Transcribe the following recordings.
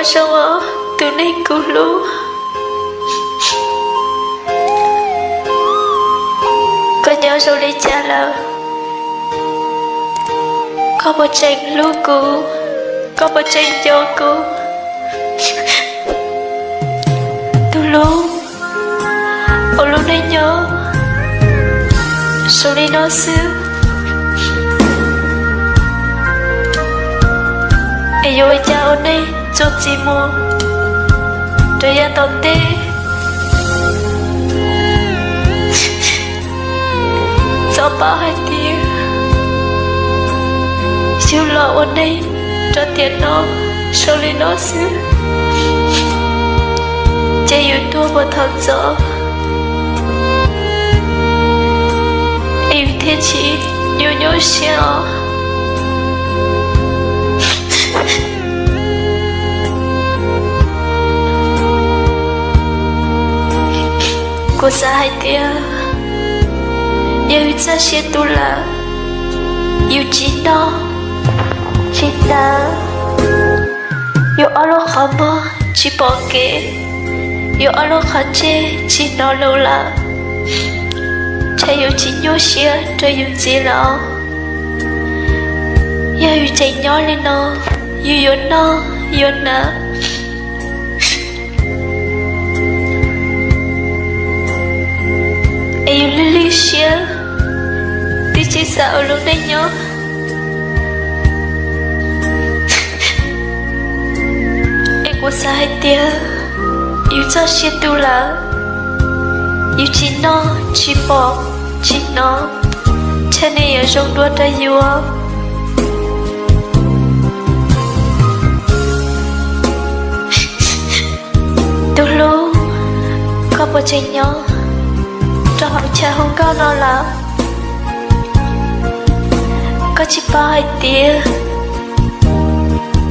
Zoo os, tus neeg kuv hlub, koj nyob zoo li cas lawm? Koj puas tseem hlub kuv? Koj puas tseem nco kuv? Tus hlub, ua lub neej nyob zoo li no xwb, es yuav ua cas ua neej txuas ntxiv mus rau yav tom ntej? Txhob paub hais tias yus los ua neej rau tiam no zoo li no xwb, ces yus tuag puas thaum txog es yus thiaj tsis nyuaj nyuaj siab os. Kuv xav hais tias yog yus txoj sia tu lawm, yus tsis noj tsis hnav, yus ob lub qhov muag tsis pom kev, yus ob lub qhov ntsej tsis hnov lus lawm, ntshe yus tsis nyuaj siab rau yus ntxiv lawm. Yog yus tseem nyob li no, yus yuav noj yuav hnav, es yus lwj lwj siab, twb tsis xav ua lub neej nyob. Es kuv xav hais tias yus txoj sia tu lawm, yus tsis noj tsis pom tsis hnov, ntshe nws yuav zoo dua rau yus. Tus hlub, koj puas tseem nyob rau hauv chav hu nkauj no lawm? Koj tsis paub hais tias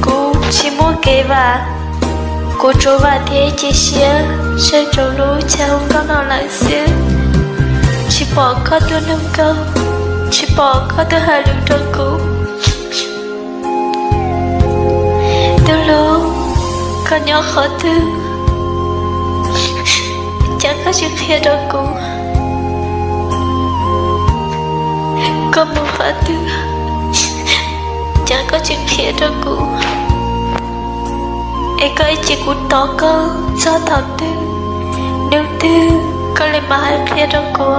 kuv tsis muaj kev vam, kuv tsuas vam thiab cia siab saib rau lub chav hu nkauj no lawm xwb. Tsis pom koj tuaj nug nkauj, tsis pom koj tuaj hais lus rau kuv. Tus hlub, koj nyob qhov twg, cas koj tsis qhia rau kuv? Koj mus qhov twg, cas koj tsis qhia rau kuv? Es koj ib cia kuv tos koj txog thaum twg, hnub twg koj li mam hais qhia rau kuv?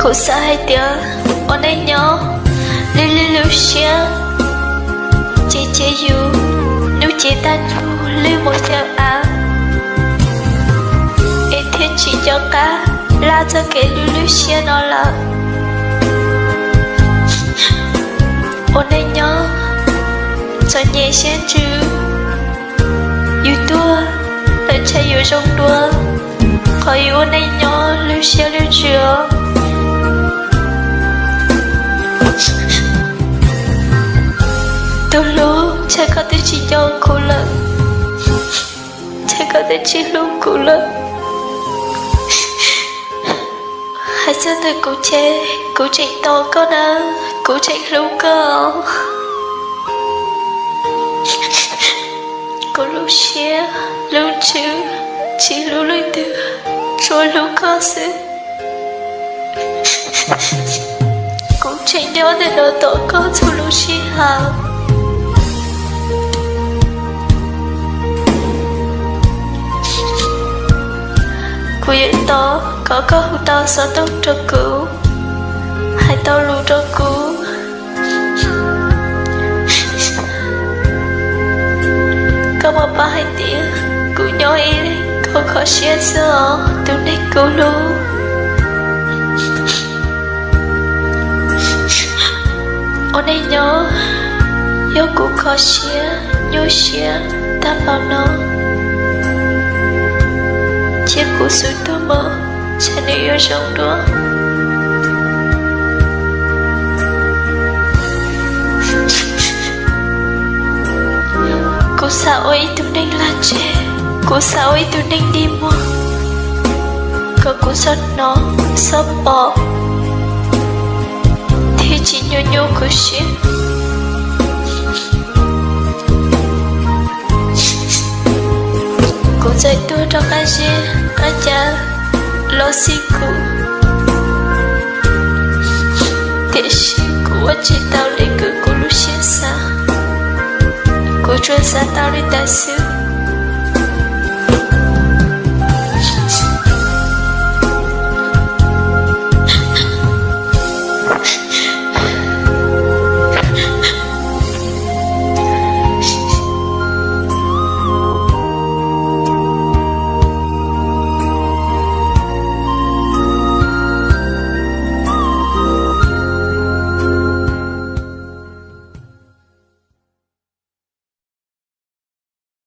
Kuv xav hais tias ua neej nyob lwj lwj lub siab, ces cia yus hnub cev tag nrho lwj mus chaw av, es thiaj tsis nco qab laj txoj kev lwj lub siab no lawm. Ua neej nyob txom nyem siab ntsws, yus tuag lawm ntshe yuav zoo dua qhov yus ua neej nyob lwj siab lwj ntsws os. Tus hlub, ntshe koj twb tsis nco kuv lawm, ntshe koj twb tsis hlub kuv lawm. Hais txog ntawm kuv ces kuv tseem tos koj na, kuv tseem hlub koj. Kuv lub siab lub ntsws tsis hlub leej twg, tsuas hlub koj xwb. Kuv tseem nyob ntawm no tos koj txhua lub sij hawm. Kuv yuav tos kom koj hu tau xov tooj rau kuv, hais tau lus rau kuv. Koj puas paub hais tias kuv nyob ib leeg kho kho siab xwb os tus neeg kuv hlub. Ua neej nyob yog kuv kho siab nyuaj siab tag npaum no, cia kuv xub tuag mus, ntshe nws yuav zoo dua. Kuv xav ua ib tug neeg lag ntseg, kuv xav ua ib tug neeg dig muag. kom kuv txhob hnov, txhob pom, thiaj tsis nyuaj nyuaj kuv siab. Kuv txawm tuag rov qab ze, ab cas los xij kuv, tiam sis kuv ua tsis tau li kuv lub siab xav. Kuv tsuas xav tau li ntawd xwb.